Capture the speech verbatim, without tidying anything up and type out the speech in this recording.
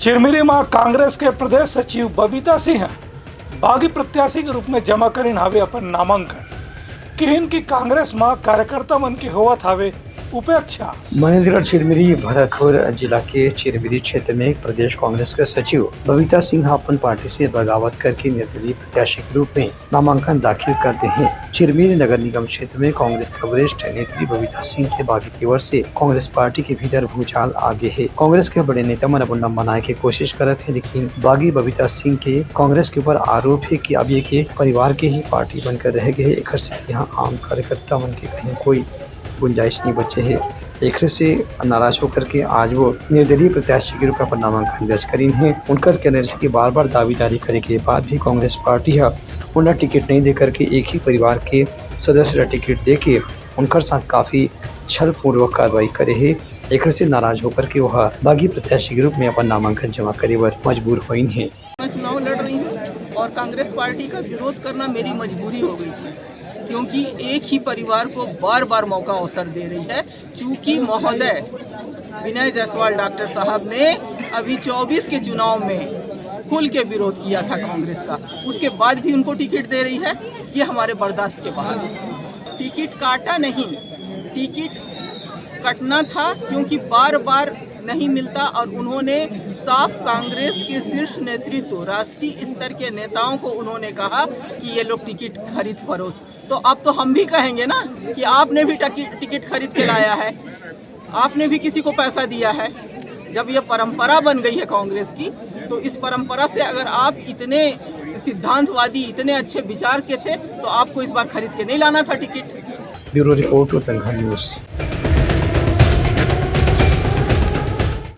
चिरमिरी म कांग्रेस के प्रदेश सचिव बबीता सिंह बागी प्रत्याशी के रूप में जमा करिन हावे अपन नामांकन। किहिन कि कांग्रेस म कार्यकर्ता मन के होवत हावे उपेक्षा। मनेन्द्रगढ़ चिरमिरी। भरतपुर जिला के चिरमिरी क्षेत्र में प्रदेश कांग्रेस के सचिव बबीता सिंह अपन पार्टी से बगावत करके निर्दलीय प्रत्याशी के रूप में नामांकन दाखिल कर दे हे। चिरमिरी नगर निगम क्षेत्र में कांग्रेस के वरिष्ठ नेत्री बबीता सिंह के बागी तेवर से कांग्रेस पार्टी के भीतर भूचाल आ गे हे। कांग्रेस के बड़े नेता मन अपन नाम बनाए के कोशिश करत हे, लेकिन बागी बबीता सिंह के कांग्रेस के ऊपर आरोप हे कि अब ये के परिवार के ही पार्टी बनकर रह गे हे, एकर से यहाँ आम कार्यकर्ता मन के कहीं कोई गुंजाइश नहीं बचे हे। एकरे से नाराज होकर के आज वो निर्दलीय प्रत्याशी के रूप में अपन नामांकन दर्ज करिन हे। उनकर कहना हे कि बार-बार दावेदारी करे के बाद भी कांग्रेस पार्टी ह उन्हें टिकट नहीं दे करके एक ही परिवार के सदस्य ला टिकट दे के उनकर साथ काफी छलपूर्वक कार्रवाई करे हे। एकरे से नाराज होकर के वह बागी प्रत्याशी के रूप में अपन नामांकन जमा करे बर मजबूर होइन हे। मैं चुनाव लड़ रही हूँ और कांग्रेस पार्टी का विरोध करना मेरी मजबूरी हो गई थी, क्योंकि एक ही परिवार को बार बार मौका अवसर दे रही है। चूंकि महोदय विनय जायसवाल डॉक्टर साहब ने अभी चौबीस के चुनाव में खुल के विरोध किया था कांग्रेस का, उसके बाद भी उनको टिकट दे रही है, ये हमारे बर्दाश्त के बाहर है। टिकट काटा नहीं, टिकट कटना था, क्योंकि बार बार नहीं मिलता और उन्होंने साफ कांग्रेस के शीर्ष नेतृत्व, राष्ट्रीय स्तर के नेताओं को उन्होंने कहा कि ये लोग टिकट खरीद फरोश। तो अब तो हम भी कहेंगे ना कि आपने भी टिकट, टिकट खरीद के लाया है, आपने भी किसी को पैसा दिया है। जब ये परंपरा बन गई है कांग्रेस की, तो इस परंपरा से अगर आप इतने सिद्धांतवादी, इतने अच्छे विचार के थे, तो आपको इस बार खरीद के नहीं लाना था ticket. Bureau report, Utanga news.